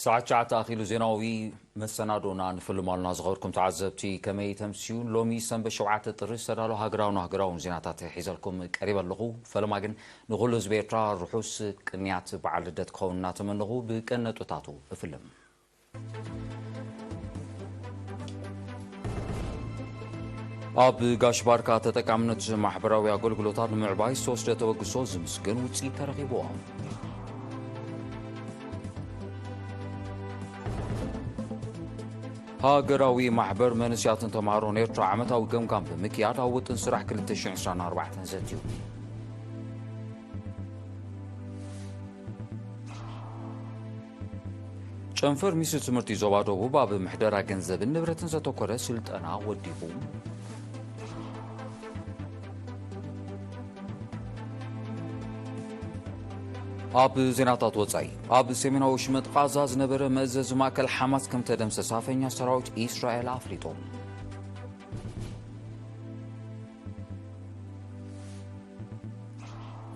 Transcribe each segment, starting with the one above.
ሰዓት ትሽዓተ ኣኺሉ ዜናዊ መሰናዶና ንፍልም ኣሉና። ዝኸበርኩም ተዓዘብቲ ከመይ ተምስዩ? ሎሚ ሰንበት ሸውዓተ ጥሪ ዝተዳለወ ሃገራውን ኣህጉራውን ዜናታት ሒዘልኩም ቀሪበ ኣለኹ። ፈለማ ግን ንኹሉ ህዝቢ ኤርትራ ርሑስ ቅንያት በዓል ልደት ክኸውን እናተመነኹ ብቀንዲ ነጥብታቱ እፍልም። ኣብ ጋሽ ባርካ ተጠቃምነት ማሕበራዊ ኣገልግሎታት ንምዕባይ ዝተወስደ ተበግሶ ዝምስገን ውፅኢት ተረኺብዎ። ሃገራዊ ማሕበር መንእሰያትን ተምሃሮን ኤርትራ ዓመታዊ ገምጋም ብምክያድ ኣብ ውጥን ስራሕ ክልተ ሽሕን ዕስራን ኣርባዕተን ዘትዩ። ጨንፈር ሚኒስትሪ ትምህርቲ ዞባ ደቡብ ኣብ ምሕደራ ገንዘብን ንብረትን ዘተኮረ ስልጠና ወዲቡ። ኣብ ዜናታት ወጻኢ፣ ኣብ ሰሜናዊ ሽመጥ ቃዛ ዝነበረ መእዘዚ ማእከል ሓማስ ከም ተደምሰሰ ኣፈኛ ሰራዊት ኢስራኤል ኣፍሊጡ።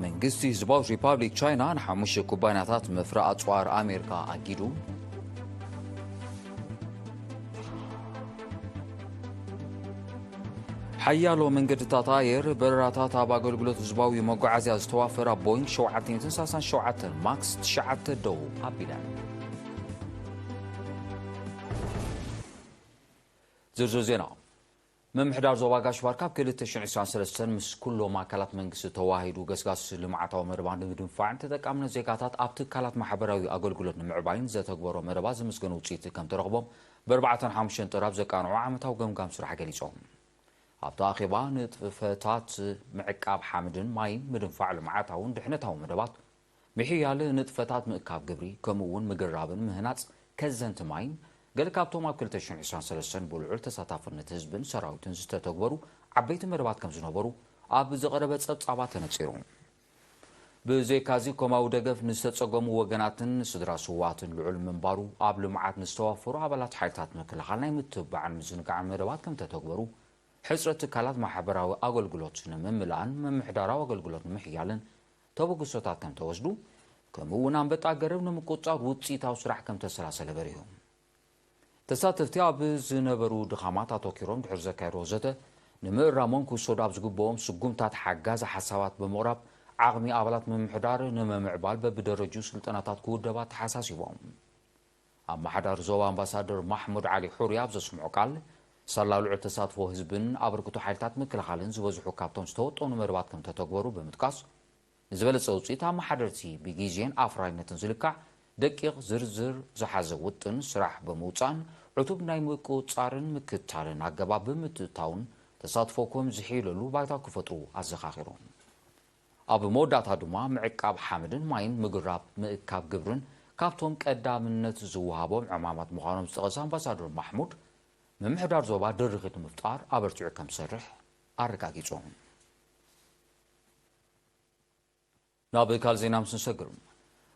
መንግስቲ ህዝባዊት ሪፓብሊክ ቻይና ንሓሙሽተ ኩባንያታት መፍረ ኣጽዋር ኣሜሪካ ኣጊዱ። ሓያሎ መንገድታት ኣየር በረራታት ኣብ ኣገልግሎት ህዝባዊ መጓዓዝያ ዝተዋፈራ ቦይንግ ሸውዓተ ሚእትን ሰላሳን ሸውዓተን ማክስ ትሽዓተ ደው ኣቢለን። ዝርዝር ዜና። ምምሕዳር ዞባ ጋሽ ባርካ ኣብ ክልተ ሽሕን ዕስራን ሰለስተን ምስ ኩሎም ኣካላት መንግስቲ ተዋሂዱ ገስጋስ ልምዓታዊ መደባት ንምድንፋዕን ተጠቃምነት ዜጋታት ኣብ ትካላት ማሕበራዊ ኣገልግሎት ንምዕባይን ዘተግበሮ መደባት ዝምስገን ውፅኢት ከም ተረኽቦም ብኣርባዕተን ሓሙሽተን ጥሪ ኣብ ዘቃንዑ ዓመታዊ ገምጋም ስራሕ ገሊፆም። ኣብቲ ኣኼባ ንጥፈታት ምዕቃብ ሓመድን ማይን፣ ምድንፋዕ ልምዓታውን ድሕነታዊ መደባት፣ ምሕያል ንጥፈታት ምእካብ ግብሪ፣ ከምኡ እውን ምግርራብን ምህናጽ ከዘንቲ ማይን ገለ ካብቶም ኣብ ክልተ ሽሕን ዕስራን ሰለስተን ብልዑል ተሳታፍነት ህዝብን ሰራዊትን ዝተተግበሩ ዓበይቲ መደባት ከም ዝነበሩ ኣብ ዝቐረበ ጸብጻባት ተነጺሩ። ብዘይካዚ፣ ኮማዊ ደገፍ ንዝተጸገሙ ወገናትን ስድራ ስውኣትን ልዑል ምንባሩ፣ ኣብ ልምዓት ንዝተዋፈሩ ኣባላት ሓይልታት ምክልኻል ናይ ምትብባዕን ምዝንጋዕን መደባት ከም ተተግበሩ፣ ሕጽረት ትካላት ማሕበራዊ ኣገልግሎት ንምምላእን ምምሕዳራዊ ኣገልግሎት ንምሕያልን ተበግሶታት ከም ተወስዱ፣ ከምኡ እውን ኣንበጣ ገረብ ንምቁጽጻር ውጽኢታዊ ስራሕ ከም ተሰላሰለ በሪሁ። ተሳተፍቲ ኣብ ዝነበሩ ድኻማት ኣተኪሮም ድሕሪ ዘካየድዎ ዘተ፣ ንምእራሞም ክውሰዱ ኣብ ዝግብኦም ስጉምታት ሓጋዚ ሓሳባት ብምቕራብ ዓቕሚ ኣባላት ምምሕዳር ንምምዕባል በብደረጅኡ ስልጠናታት ክውደብ ኣተሓሳሲቦም። ኣመሓዳሪ ዞባ ኣምባሳደር ማሕሙድ ዓሊ ሑሪ ኣብ ዘስምዖ ቃል፣ ሳላ ልዑል ተሳትፎ ህዝብን ኣበርክቶ ሓይልታት ምክልኻልን ዝበዝሑ ካብቶም ዝተወጠኑ መደባት ከም ተተግበሩ ብምጥቃስ፣ ንዝበለጸ ውጽኢት ኣመሓደርቲ ብግዜን ኣፍራይነትን ዝልካዕ ደቂቕ ዝርዝር ዝሓዘ ውጥን ስራሕ ብምውጻእን ዕቱብ ናይ ምቁጽጻርን ምክትታልን ኣገባብ ብምትእትታውን ተሳትፎ ከም ዝሕይለሉ ባይታ ክፈጥሩ ኣዘኻኺሮም። ኣብ መወዳእታ ድማ ምዕቃብ ሓመድን ማይን ምግራብ ምእካብ ግብርን ካብቶም ቀዳምነት ዝወሃቦም ዕማማት ምዃኖም ዝጠቐሰ ኣምባሳደር ማሕሙድ፣ ምምሕዳር ዞባ ድርኺት ንምፍጣር ኣበርቲዑ ከም ዝሰርሕ ኣረጋጊጾም። ናብ ካልእ ዜና ምስ ንሰግር፣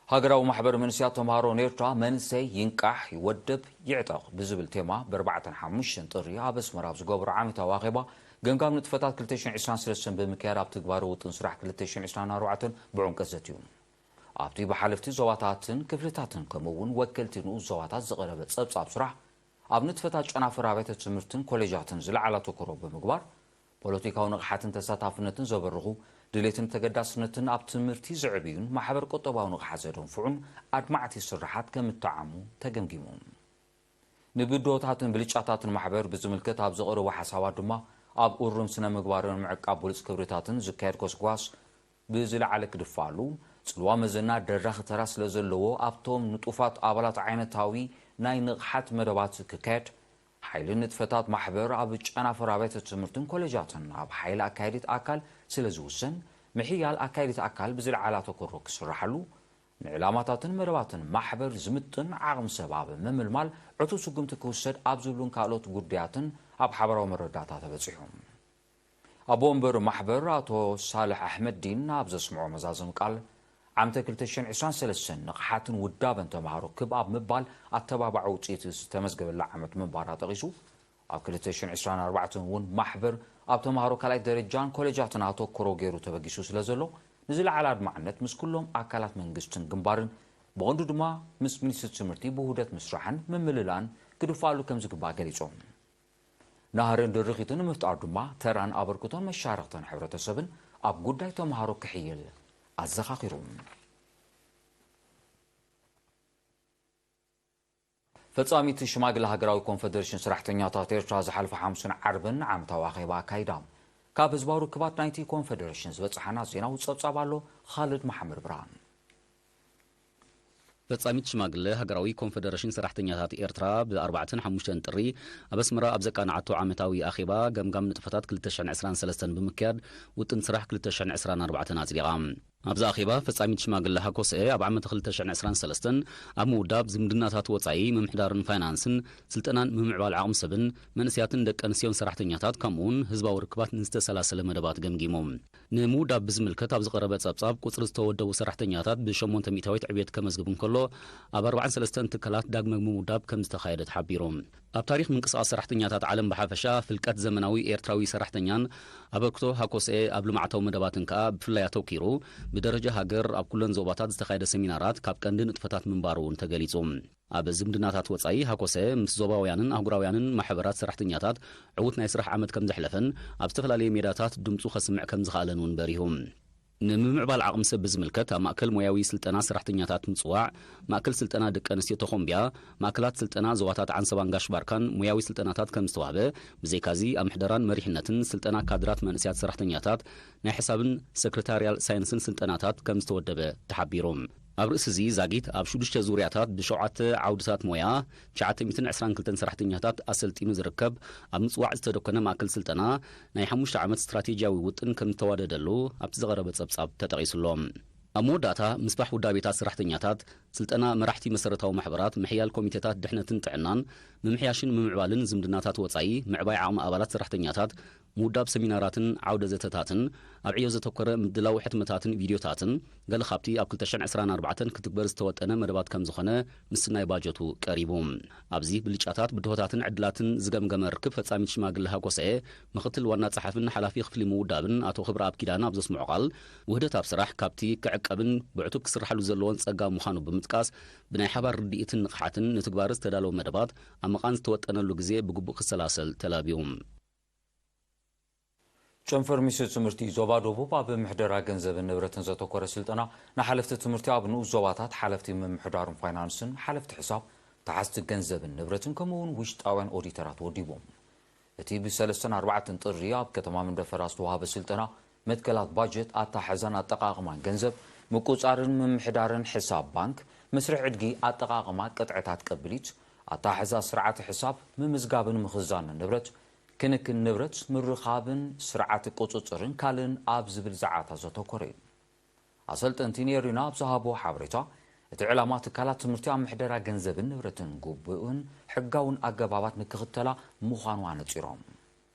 ሃገራዊ ማሕበር መንእሰያት ተምሃሮ ኔርትራ መንእሰይ ይንቃሕ፣ ይወደብ፣ ይዕጠቕ ብዝብል ቴማ ብኣርባዕተን ሓሙሽተን ጥሪ ኣብ ኣስመራ ኣብ ዝገበሮ ዓመታዊ ኣኼባ ገምጋም ንጥፈታት ክልተ ሽሕን ዕስራን ሰለስተን ብምክያድ ኣብ ትግባረ ውጥን ስራሕ ክልተ ሽሕን ዕስራን ኣርባዕተን ብዕምቀት ዘትዩ። ኣብቲ ብሓለፍቲ ዞባታትን ክፍልታትን ከምኡ እውን ወከልቲ ንኡስ ዞባታት ዝቐረበ ጸብጻብ ስራሕ ኣብ ንጥፈታት ጨናፍር ኣብያተ ትምህርትን ኮሌጃትን ዝለዓለ ኣተኩሮ ብምግባር፣ ፖለቲካዊ ንቕሓትን ተሳታፍነትን ዘበርኹ፣ ድሌትን ተገዳስነትን ኣብ ትምህርቲ ዘዕብዩን ማሕበር ቁጠባዊ ንቕሓት ዘደንፍዑን ኣድማዕቲ ስርሓት ከም እተዓሙ ተገምጊሙ። ንብድሆታትን ብልጫታትን ማሕበር ብዝምልከት ኣብ ዝቐረቡ ሓሳባት ድማ፣ ኣብ እሩም ስነ ምግባርን ምዕቃብ ብሉጽ ክብርታትን ዝካየድ ጎስጓስ ብዝለዓለ ክድፋኣሉ፣ ጽልዋ መዘና ደራኺ ተራ ስለ ዘለዎ፣ ኣብቶም ንጡፋት ኣባላት ዓይነታዊ ናይ ንቕሓት መደባት ክካየድ፣ ሓይሊ ንጥፈታት ማሕበር ኣብ ጨናፍር ኣብያተ ትምህርትን ኮሌጃትን ኣብ ሓይሊ ኣካያዲት ኣካል ስለ ዝውሰን፣ ምሕያል ኣካያዲት ኣካል ብዝለዓለ ኣተኩሮ ክስርሓሉ፣ ንዕላማታትን መደባትን ማሕበር ዝምጥን ዓቕሚ ሰብ ኣብ ምምልማል ዕቱብ ስጉምቲ ክውሰድ ኣብ ዝብሉን ካልኦት ጉዳያትን ኣብ ሓበራዊ መረዳእታ ተበጺሑ። ኣቦ ወንበር ማሕበር ኣቶ ሳልሕ ኣሕመድዲን ኣብ ዘስምዖ መዛዘሚ ቃል፣ ዓመተ ክልተ ሽሕን ዕስራን ሰለስተን ንቕሓትን ውዳበን ተምሃሮ ክብ ኣብ ምባል ኣተባባዒ ውጽኢት ዝተመዝገበላ ዓመት ምንባራ ጠቒሱ፣ ኣብ ክልተ ሽሕን ዕስራን ኣርባዕተን እውን ማሕበር ኣብ ተምሃሮ ካልኣይ ደረጃን ኮሌጃትን ኣተኩሮ ገይሩ ተበጊሱ ስለ ዘሎ፣ ንዝለዓለ ኣድማዕነት ምስ ኩሎም ኣካላት መንግስትን ግንባርን ብቐንዱ ድማ ምስ ሚኒስትሪ ትምህርቲ ብውህደት ምስራሕን ምምልላእን ክድፋኣሉ ከም ዝግባእ ገሊጾም። ናህርን ድርኺትን ንምፍጣር ድማ ተራን ኣበርክቶን መሻርኽትን ሕብረተሰብን ኣብ ጉዳይ ተምሃሮ ክሕይል ኣዘኻኺሩ። ፈጻሚት ሽማግለ ሃገራዊ ኮንፈደሬሽን ሰራሕተኛታት ኤርትራ ዝሓለፈ ሓሙስን ዓርብን ዓመታዊ ኣኼባ ኣካይዳ። ካብ ህዝባዊ ርክባት ናይቲ ኮንፈደሬሽን ዝበጽሓና ዜናዊ ጸብጻብ ኣሎ። ኻልድ መሓመድ ብርሃን። ፈጻሚት ሽማግለ ሃገራዊ ኮንፈደሬሽን ሰራሕተኛታት ኤርትራ ብ ኣርባዕተን ሓሙሽተን ጥሪ ኣብ ኣስመራ ኣብ ዘቃንዓቶ ዓመታዊ ኣኼባ ገምጋም ንጥፈታት ክልተ ሽሕን ዕስራን ሰለስተን ብምክያድ ውጥን ስራሕ ክልተ ሽሕን ዕስራን ኣርባዕተን ኣጽዲቓ። ኣብዚ ኣኼባ ፈጻሚት ሽማግለ ሃኮሰኤ ኣብ ዓመት ክልተ ሽሕን ዕስራን ሰለስተን ኣብ ምውዳብ ዝምድናታት ወጻኢ፣ ምምሕዳርን ፋይናንስን፣ ስልጠናን ምምዕባል ዓቕሚ ሰብን መንእሰያትን ደቂ ኣንስትዮን ሰራሕተኛታት ከምኡውን ህዝባዊ ርክባት ንዝተሰላሰለ መደባት ገምጊሙ። ንምውዳብ ብዝምልከት ኣብ ዝቐረበ ጸብጻብ ቁጽሪ ዝተወደቡ ሰራሕተኛታት ብሸሞንተ ሚእታዊት ዕብየት ከመዝግብ እንከሎ ኣብ ኣርባዓን ሰለስተን ትካላት ዳግመ ምውዳብ ከም ዝተኻየደ ተሓቢሩ። ኣብ ታሪኽ ምንቅስቓስ ሰራሕተኛታት ዓለም ብሓፈሻ ፍልቀት ዘመናዊ ኤርትራዊ ሰራሕተኛን ኣበርክቶ ሃኮሰኤ ኣብ ልምዓታዊ መደባትን ከኣ ብፍላይ ኣተኪሩ ብደረጃ ሃገር ኣብ ኩለን ዞባታት ዝተኻየደ ሰሚናራት ካብ ቀንዲ ንጥፈታት ምንባሩ እውን ተገሊጹ። ኣብ ዝምድናታት ወጻኢ ሃኮሰ ምስ ዞባውያንን ኣህጉራውያንን ማሕበራት ሰራሕተኛታት ዕዉት ናይ ስራሕ ዓመት ከም ዘሕለፈን ኣብ ዝተፈላለየ ሜዳታት ድምጹ ከስምዕ ከም ዝኸኣለን እውን በሪሁ። ንምምዕባል ዓቕሚ ሰብ ብዝምልከት ኣብ ማእከል ሞያዊ ስልጠና ሰራሕተኛታት ምጽዋዕ፣ ማእከል ስልጠና ደቂ ኣንስትዮ ተኾምቢያ፣ ማእከላት ስልጠና ዞባታት ዓንሰባን ጋሽ ባርካን ሞያዊ ስልጠናታት ከም ዝተዋህበ፣ ብዘይካዚ ኣብ ምሕደራን መሪሕነትን ስልጠና ካድራት መንእሰያት ሰራሕተኛታት ናይ ሕሳብን ሰክረታርያል ሳይንስን ስልጠናታት ከም ዝተወደበ ተሓቢሩ። ኣብ ርእሲ እዚ ዛጊት ኣብ ሽዱሽተ ዙርያታት ብሸውዓተ ዓውድታት ሞያ ትሽዓተ ሚእትን ዕስራን ክልተን ሰራሕተኛታት ኣሰልጢኑ ዝርከብ ኣብ ምጽዋዕ ዝተደኮነ ማእከል ስልጠና ናይ ሓሙሽተ ዓመት ስትራቴጂያዊ ውጥን ከም ዝተዋደደሉ ኣብቲ ዝቐረበ ጸብጻብ ተጠቒሱሎ። ኣብ መወዳእታ ምስፋሕ ውዳቤታት ሰራሕተኛታት፣ ስልጠና መራሕቲ መሰረታዊ ማሕበራት፣ ምሕያል ኮሚቴታት ድሕነትን ጥዕናን፣ ምምሕያሽን ምምዕባልን ዝምድናታት ወጻኢ፣ ምዕባይ ዓቕሚ ኣባላት ሰራሕተኛታት፣ ምውዳብ ሰሚናራትን ዓውደ ዘተታትን፣ ኣብ ዕዮ ዘተኮረ ምድላው ሕትመታትን ቪድዮታትን፣ ገለ ካብቲ ኣብ ክልተ ሽሕን ዕስራን ኣርባዕተን ክትግበር ዝተወጠነ መደባት ከም ዝኾነ ምስናይ ባጀቱ ቀሪቡ። ኣብዚ ብልጫታት፣ ብድሆታትን ዕድላትን ዝገምገመ ርክብ ፈጻሚት ሽማግለ ሃጎሰኤ፣ ምኽትል ዋና ጸሓፍን ሓላፊ ክፍሊ ምውዳብን ኣቶ ክብረኣብ ኪዳነ ኣብ ዘስምዖ ቃል፣ ውህደት ኣብ ስራሕ ካብቲ ክዕቀብን ብዕቱብ ክስርሓሉ ዘለዎን ጸጋ ምዃኑ ብምጥቃስ፣ ብናይ ሓባር ርድኢትን ንቕሓትን ንትግባረ ዝተዳለወ መደባት ኣብ ምቓን ዝተወጠነሉ ግዜ ብግቡእ ክሰላሰል ተላብዩ። ጨንፈር ሚኒስትሪ ትምህርቲ ዞባ ደቡብ ኣብ ምሕደራ ገንዘብን ንብረትን ዘተኮረ ስልጠና ንሓለፍቲ ትምህርቲ ኣብ ንኡስ ዞባታት ሓለፍቲ ምምሕዳርን ፋይናንስን፣ ሓለፍቲ ሕሳብ፣ ተሓዝቲ ገንዘብን ንብረትን ከምኡ እውን ውሽጣውያን ኦዲተራት ወዲቦም። እቲ ብሰለስተን ኣርባዕተን ጥሪ ኣብ ከተማ መንደፈራ ዝተዋህበ ስልጠና መትከላት ባጀት፣ ኣታሓሕዛን ኣጠቓቕማን ገንዘብ፣ ምቁጻርን ምምሕዳርን ሕሳብ ባንክ፣ መስርሕ ዕድጊ፣ ኣጠቓቕማ ቅጥዕታት ቅብሊት፣ ኣታሓሕዛ ስርዓተ ሕሳብ፣ ምምዝጋብን ምኽዛንን ንብረት፣ ክንክን ንብረት ምርኻብን ስርዓት ቁጽጽርን ካልእን ኣብ ዝብል ዝዓታ ዘተኮረ እዩ። ኣሰልጠንቲ ኔሪና ኣብ ዝሃቦ ሓበሬታ፣ እቲ ዕላማ ትካላት ትምህርቲ ኣብ ምሕደራ ገንዘብን ንብረትን ግቡእን ሕጋውን ኣገባባት ንክኽተላ ምዃኑ ኣነጺሮም።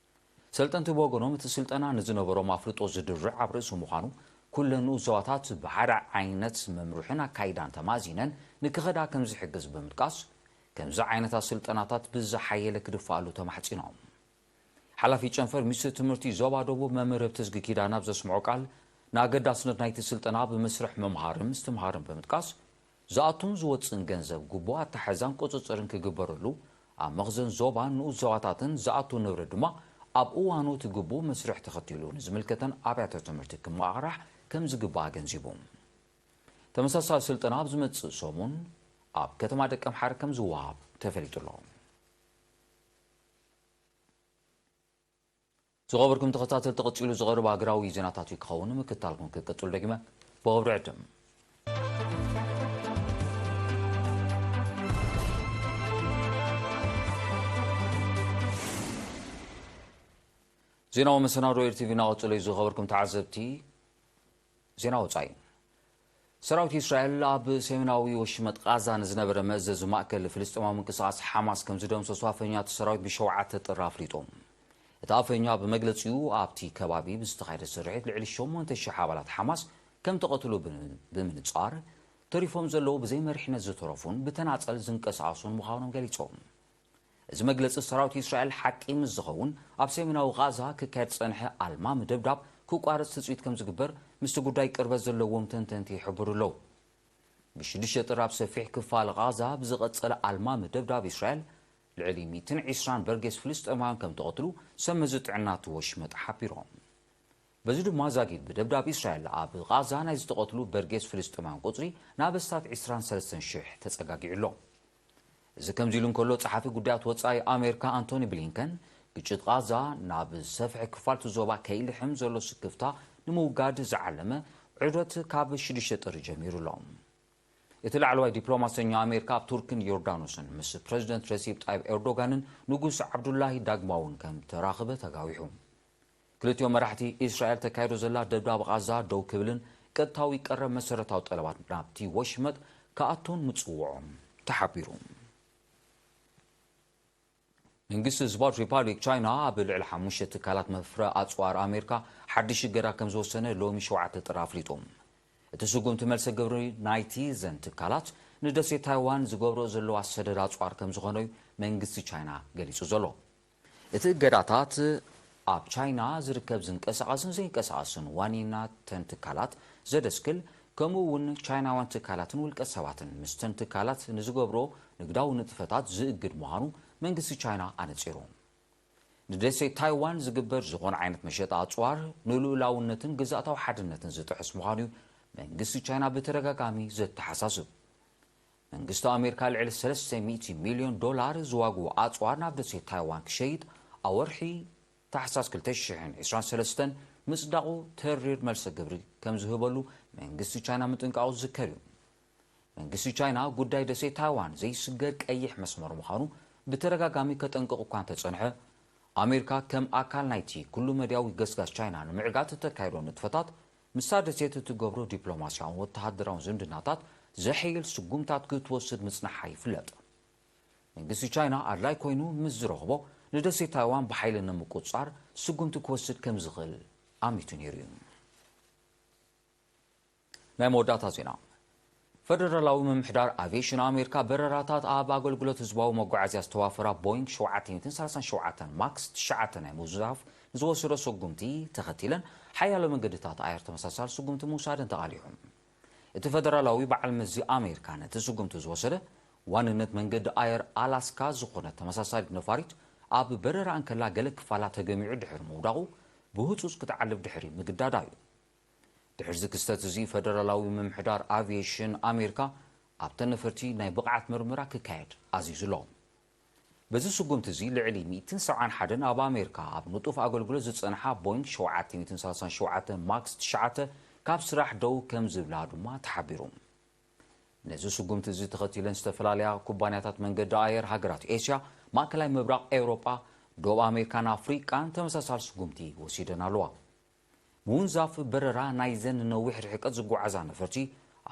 ሰልጠንቲ ብወገኖም፣ እቲ ስልጠና ንዝነበሮም ኣፍልጦ ዝድርዕ ኣብ ርእሲ ምዃኑ፣ ኩለን ንኡስ ዞባታት ብሓደ ዓይነት መምርሕን ኣካይዳን ተማዚነን ንክኸዳ ከም ዝሕግዝ ብምጥቃስ፣ ከምዚ ዓይነታት ስልጠናታት ብዝሓየለ ክድፋኣሉ ተማሕጺኖም። ሓላፊ ጨንፈር ሚኒስትሪ ትምህርቲ ዞባ ደቡብ መምህር ህብተዝጊ ኪዳነ ኣብ ዘስምዖ ቃል፣ ንኣገዳስነት ናይቲ ስልጠና ብመስርሕ ምምሃርን ምስትምሃርን ብምጥቃስ፣ ዝኣቱን ዝወጽእን ገንዘብ ግቡእ ኣታሓሕዛን ቁጽጽርን ክግበረሉ፣ ኣብ መኽዘን ዞባን ንኡስ ዞባታትን ዝኣቱ ንብረት ድማ ኣብ እዋኑ እቲ ግቡእ መስርሕ ተኸቲሉ ንዝምልከተን ኣብያተ ትምህርቲ ክመራሕ ከም ዝግባእ ኣገንዚቡ። ተመሳሳሊ ስልጠና ኣብ ዝመጽእ ሰሙን ኣብ ከተማ ደቀምሓረ ከም ዝወሃብ ተፈሊጡ ኣሎ። ዝኸበርኩም ተኸታተልቲ፣ ቀጺሉ ዝቐርብ ሃገራዊ ዜናታት እዩ ክኸውን። ምክትታልኩም ክቅጽሉ ደጊመ ብኽብሪ ዕድም። ዜናዊ መሰናዶ ኤር ቲ ቪ እናቐጸለ እዩ። ዝኸበርኩም ተዓዘብቲ፣ ዜና ወጻኢ። ሰራዊት እስራኤል ኣብ ሰሜናዊ ወሽመጥ ቃዛ ንዝነበረ መእዘዚ ማእከል ፍልስጤማዊ ምንቅስቓስ ሓማስ ከም ዝደምሰሱ ኣፈኛ እቲ ሰራዊት ብሸውዓተ ጥሪ ኣፍሊጡ። እቲ ኣፈኛ ብመግለጺኡ፣ ኣብቲ ከባቢ ብዝተኻየደ ስርሒት ልዕሊ ሸሞንተ ሽሕ ኣባላት ሓማስ ከም ተቐትሉ ብ-፣ ብምንጻር፣ ተሪፎም ዘለዉ ብዘይ መሪሕነት ዝተረፉን ብተናጸል ዝንቀሳቐሱን ምዃኖም ገሊጾም። እዚ መግለጺ ሰራዊት እስራኤል ሓቂ ምስ ዝኸውን፣ ኣብ ሰሜናዊ ቃዛ ክካየድ ዝጸንሐ ኣልማሚ ደብዳብ ክቋረጽ ትጽቢት ከም ዝግበር ምስቲ ጉዳይ ቅርበት ዘለዎም ተንተንቲ ይሕብሩ ኣለዉ። ብሽዱሽተ ጥሪ ኣብ ሰፊሕ ክፋል ቓዛ ብዝቐጸለ ኣልማሚ ደብዳብ እስራኤል፣ ልዕሊ ሚእትን ዕስራን በርጌስ ፍልስጤማውያን ከም ተቐትሉ ሰብ መዚ ጥዕና እቲ ወሽመጥ ሓቢሮም። በዚ ድማ ዛጊድ ብደብዳብ እስራኤል ኣብ ቓዛ ናይ ዝተቐትሉ በርጌስ ፍልስጤማውያን ቁጽሪ ናብ ኣስታት ዕስራን ሰለስተን ሽሕ ተጸጋጊዑ ኣሎ። እዚ ከምዚ ኢሉ እንከሎ፣ ጸሓፊ ጉዳያት ወጻኢ ኣሜሪካ ኣንቶኒ ብሊንከን፣ ግጭት ቓዛ ናብ ዝሰፍሐ ክፋል እቲ ዞባ ከይልሕም ዘሎ ስክፍታ ንምውጋድ ዝዓለመ ዑደት ካብ ሽዱሽተ ጥሪ ጀሚሩ ኣሎ። እቲ ላዕለዋይ ዲፕሎማሰኛ ኣሜሪካ ኣብ ቱርክን ዮርዳኖስን ምስ ፕረዚደንት ረሲፕ ጣይብ ኤርዶጋንን ንጉስ ዓብዱላሂ ዳግማውን ከም ተራኽበ ተጋዊሑ። ክልቲኦም መራሕቲ፣ እስራኤል ተካይዶ ዘላ ደብዳብ ቓዛ ደው ክብልን ቀጥታዊ ቀረብ መሰረታዊ ጠለባት ናብቲ ወሽመጥ ክኣቱን ምጽውዖም ተሓቢሩ። መንግስቲ ህዝባዊት ሪፓብሊክ ቻይና ኣብ ልዕሊ ሓሙሽተ ትካላት መፍረ ኣጽዋር ኣሜሪካ ሓድሽ እገዳ ከም ዝወሰነ ሎሚ ሸውዓተ ጥሪ ኣፍሊጡ። እቲ ስጉምቲ መልሰ ግብሪ ናይቲ ዘን ትካላት ንደሴት ታይዋን ዝገብሮ ዘለዋ ሰደድ ኣጽዋር ከም ዝኾነ እዩ መንግስቲ ቻይና ገሊጹ ዘሎ። እቲ እገዳታት ኣብ ቻይና ዝርከብ ዝንቀሳቐስን ዘይንቀሳቐስን ዋኒናተን ትካላት ዘደስክል፣ ከምኡ እውን ቻይናውያን ትካላትን ውልቀ ሰባትን ምስተን ትካላት ንዝገብሮ ንግዳዊ ንጥፈታት ዝእግድ ምዃኑ መንግስቲ ቻይና ኣነጺሩ። ንደሴት ታይዋን ዝግበር ዝኾነ ዓይነት መሸጣ ኣጽዋር ንልኡላውነትን ግዝኣታዊ ሓድነትን ዝጥሕስ ምዃኑ እዩ መንግስቲ ቻይና ብተደጋጋሚ ዘተሓሳስብ። መንግስቲ ኣሜሪካ ልዕሊ ሰለስተ ሚእቲ ሚልዮን ዶላር ዝዋግኡ ኣጽዋር ናብ ደሴት ታይዋን ክሸይጥ ኣብ ወርሒ ታሕሳስ ክልተ ሽሕን ዕስራን ሰለስተን ምጽዳቑ ተሪር መልሰ ግብሪ ከም ዝህበሉ መንግስቲ ቻይና ምጥንቃቑ ዝዝከር እዩ። መንግስቲ ቻይና ጉዳይ ደሴት ታይዋን ዘይስገር ቀይሕ መስመር ምዃኑ ብተደጋጋሚ ከጠንቅቕ እኳ እንተጸንሐ፣ ኣሜሪካ ከም ኣካል ናይቲ ኩሉ መዳያዊ ገስጋስ ቻይና ንምዕጋት እተካይዶ ንጥፈታት፣ ምስታ ደሴት እትገብሮ ዲፕሎማስያውን ወተሃደራውን ዝምድናታት ዘሐይል ስጉምታት ክትወስድ ምጽናሓ ይፍለጥ። መንግስቲ ቻይና ኣድላይ ኮይኑ ምስ ዝረኽቦ፣ ንደሴት ታይዋን ብሓይሊ ንምቁጽጻር ስጉምቲ ክወስድ ከም ዝኽእል ኣሚቱ ነይሩ እዩ። ናይ መወዳእታ ዜና። ፈደራላዊ ምምሕዳር ኣቪዬሽን ኣሜሪካ፣ በረራታት ኣብ ኣገልግሎት ህዝባዊ መጓዓዝያ ዝተዋፈራ ቦይንግ ሸውዓተ ሚእትን ሰላሳን ሸውዓተን ማክስ ትሽዓተ ናይ ምውዛፍ ንዝወሰዶ ስጉምቲ ተኸቲለን፣ ሓያሎ መንገድታት ኣየር ተመሳሳሊ ስጉምቲ ምውሳደን ተቓሊሑ። እቲ ፈደራላዊ በዓል መዚ ኣሜሪካ ነቲ ስጉምቲ ዝወሰደ፣ ዋንነት መንገዲ ኣየር ኣላስካ ዝኾነት ተመሳሳሊት ነፋሪት ኣብ በረራ እንከላ ገለ ክፋላ ተገሚዑ ድሕሪ ምውዳቑ፣ ብህጹጽ ክትዓልብ ድሕሪ ምግዳዳ እዩ። ድሕሪ እዚ ክስተት እዚ፣ ፈደራላዊ ምምሕዳር ኣቪዬሽን ኣሜሪካ ኣብተን ነፈርቲ ናይ ብቕዓት ምርመራ ክካየድ ኣዚዙ ኣሎ። በዚ ስጉምቲ እዚ፣ ልዕሊ ሚእትን ሰብዓን ሓደን ኣብ ኣሜሪካ ኣብ ንጡፍ ኣገልግሎት ዝጸንሓ ቦይንግ ሸውዓተ ሚእትን ሰላሳን ሸውዓተ ማክስ ትሽዓተ ካብ ስራሕ ደው ከም ዝብላ ድማ ተሓቢሩ። ነዚ ስጉምቲ እዚ ተኸቲለን፣ ዝተፈላለያ ኩባንያታት መንገዲ ኣየር ሃገራት ኤስያ፣ ማእከላይ ምብራቕ፣ ኤውሮጳ፣ ደቡብ ኣሜሪካን ኣፍሪቃን ተመሳሳሊ ስጉምቲ ወሲደን ኣለዋ። ምውንዛፍ በረራ ናይዘን ንነዊሕ ርሕቀት ዝጓዓዛ ነፈርቲ፣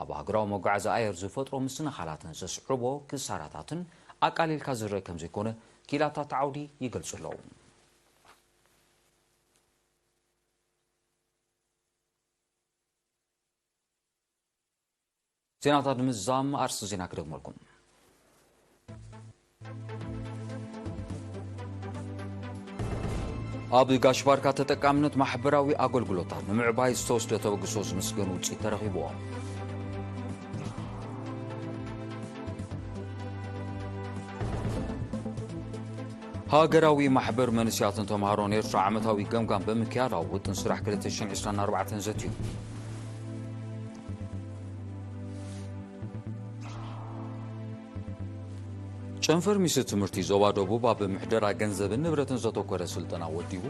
ኣብ ሃገራዊ መጓዓዚ ኣየር ዝፈጥሮ ምስንኻላትን ዘስዕቦ ክሳራታትን ኣቃሊልካ ዝረአ ከም ዘይኮነ ኪላታት ዓውዲ ይገልጹ ኣለዉ። ዜናታት ንምዝዛም ኣርእስቲ ዜና ክደግመልኩም። ኣብ ጋሽ ባርካ ተጠቃምነት ማሕበራዊ ኣገልግሎታት ንምዕባይ ዝተወስደ ተበግሶ ዝምስገን ውፅኢት ተረኺብዎ። ሃገራዊ ማሕበር መንእሰያትን ተምሃሮን ኤርትራ ዓመታዊ ገምጋም ብምክያድ ኣብ ውጥን ስራሕ ክልተ ሽሕን ዕስራን ኣርባዕተን ዘትዩ። ጨንፈር ሚኒስትሪ ትምህርቲ ዞባ ደቡብ ኣብ ምሕደራ ገንዘብን ንብረትን ዘተኮረ ስልጠና ወዲቡ።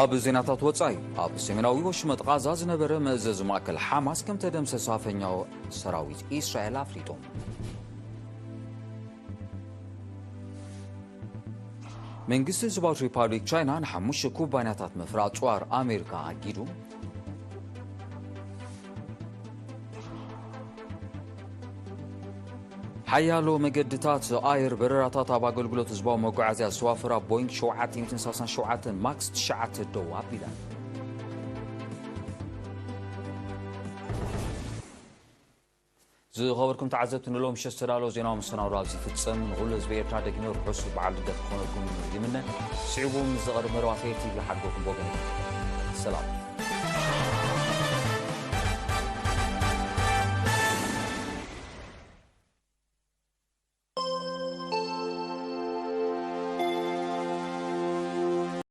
ኣብ ዜናታት ወጻኢ፣ ኣብ ሰሜናዊ ወሽመጥ ቓዛ ዝነበረ መእዘዚ ማእከል ሓማስ ከም ተደምሰሰ ኣፈኛ ሰራዊት እስራኤል ኣፍሊጡ። መንግስቲ ህዝባዊት ሪፓብሊክ ቻይና ንሓሙሽተ ኩባንያታት መፍረ ኣጽዋር ኣሜሪካ ኣጊዱ። ሓያሎ መገድታት ኣየር በረራታት ኣብ ኣገልግሎት ህዝባዊ መጓዓዝያ ዝተዋፈራ ቦይንግ ሸውዓተ ሚእትን ሰላሳን ሸውዓተን ማክስ ትሽዓተ ደው ኣቢለን። ዝኸበርኩም ተዓዘብቲ፣ ንሎም ምሸት ዝተዳለወ ዜናዊ መሰናዶ ኣብዚ ይፍጸም። ንኹሉ ህዝቢ ኤርትራ ደግመ ርሑስ በዓል ልደት ክኾነልኩም ይምነ። ስዒቡ ምስ ዝቐርብ መደባትይ ቲቪ ሓድጎኩም ቦገን። ሰላም።